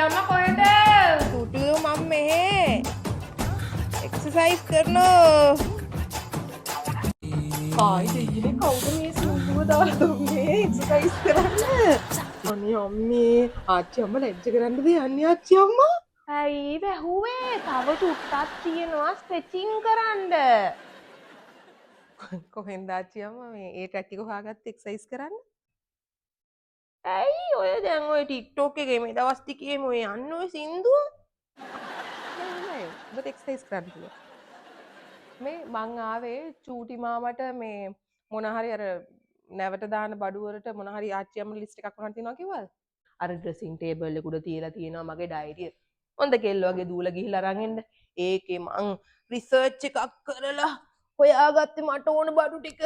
අම්මා කොහෙද? තුටුව මම මෙහෙ එක්සර්සයිස් කරනවා. ආයි දෙයියනේ, කවුද මේ සින්දුව දාලා දුන්නේ එක්සර්සයිස් කරන්න? අනේ අම්මේ, ආච්චි අම්මා ලැජ්ජ කරන්නද යන්නේ ආච්චි අම්මා? ඇයි වැහුවේ? තව චුට්ටක් තියෙනවා ස්ට්‍රෙචින් කරන්න. කොහෙන්ද ආච්චි අම්මා මේ ඒ ට්‍රැක් එක හොයාගත්තේ එක්සර්සයිස් කරන්න? ඇයි ඔය දැන් ඔය ටික්ටොක් එකේ මේ දවස් ටිකේම ඔය යන්න ඔය සින්දුව? නෑ නෑ, ඔබට එක්සර්සයිස් කරන්න පුළුවන්. මේ මං ආවේ චූටි මාමට මේ මොන හරි අර නැවට දාන බඩු වලට මොන හරි ආච්චි අම්මා ලිස්ට් එකක් මොනවද තියෙනවා කිව්වද? අර ඩ්‍රෙසිං ටේබල් එක උඩ තියලා තියෙනවා මගේ ඩයරිය. හොඳ කෙල්ල වගේ දූලා ගිහිල්ලා අරන් එන්න. ඒකේ මං රිසර්ච් එකක් කරලා හොයාගත්තේ මට ඕන බඩු ටික.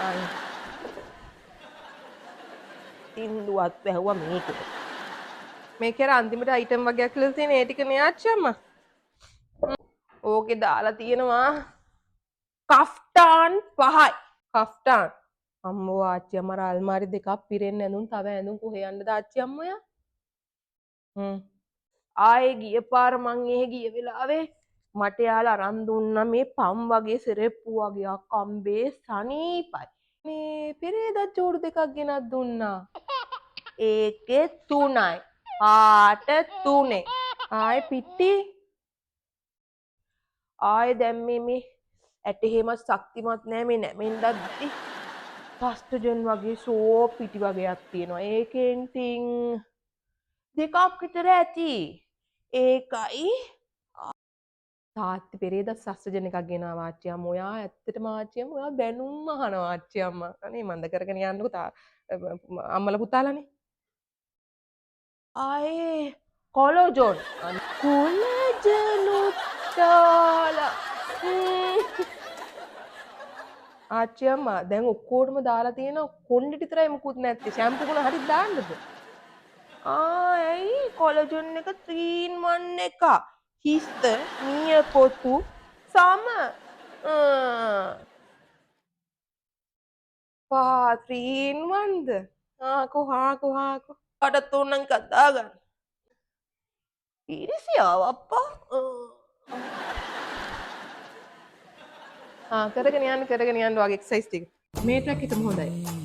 ආයි සින්දුවත් වැහුවා මේකෙට. මේක අර අන්තිමට අයිටම් වගයක් කියලා තියෙන ඒ ටික නේ ආච්චි අම්මා. ඕකේ දාලා තියෙනවා කෆ්ටාන් 5යි. කෆ්ටාන්. අම්මෝ ආච්චි අම්මා, අර අල්මාරි දෙකක් පිරෙන්න ඇඳුම්, තව ඇඳුම් කොහේ යන්නද ආච්චි අම්මා ඔයා? ආයේ ගිය පාර මං එහෙ ගිය වෙලාවේ මට යාලා අරන් දුන්නා මේ පම් වගේ සෙරෙප්පු වගේක්, අම්බේ සනීපයි. මේ පෙරේදා ජෝඩු දෙකක් ගෙනත් දුන්නා. ඒකේ 3යි. පාට 3. ආයේ පිටි. ආයේ දැන් මේ මේ ඇට එහෙම ශක්තිමත් නෑ, මේ නැමෙන්නත් පස්ටජන් වගේ සෝප් පිටි වගේක් තියෙනවා. ඒකෙන් තින් දෙකක් විතර ඇති. ඒකයි. තාත්ති පෙරේදා සස්ත්‍රජන එකක් ගෙනාවා ආච්චි අම්මා. ඔයා ඇත්තටම ආච්චි අම්මා ඔයා බැනුම් අහනවා ආච්චි අම්මා. අනේ මන්ද කරගෙන යන්නකෝ තා අම්මලා පුතාලානේ. ආයේ කොලජොන් කොලජනුත් දාලා. ආච්චි අම්මා, දැන් ඔක්කොටම දාලා තියෙන කොණ්ඩෙට විතරයි මුකුත් නැත්තේ. ෂැම්පු මොන හරි දාන්නද? ආ ඇයි, කොලජොන් එක 3 in 1 එක. හිස්ස නියපොතු සම. පා 3 in 1ද? ආකෝ ආකෝ ආකෝ. කටත් ඕන නම් එකක් දාගන්න. ඉරිසියාව අප්පා. ආ කරගෙන යන්න කරගෙන යන්න වගේ එක්සර්සයිස් ටික. මේ ට්‍රැක් එකම හොඳයි.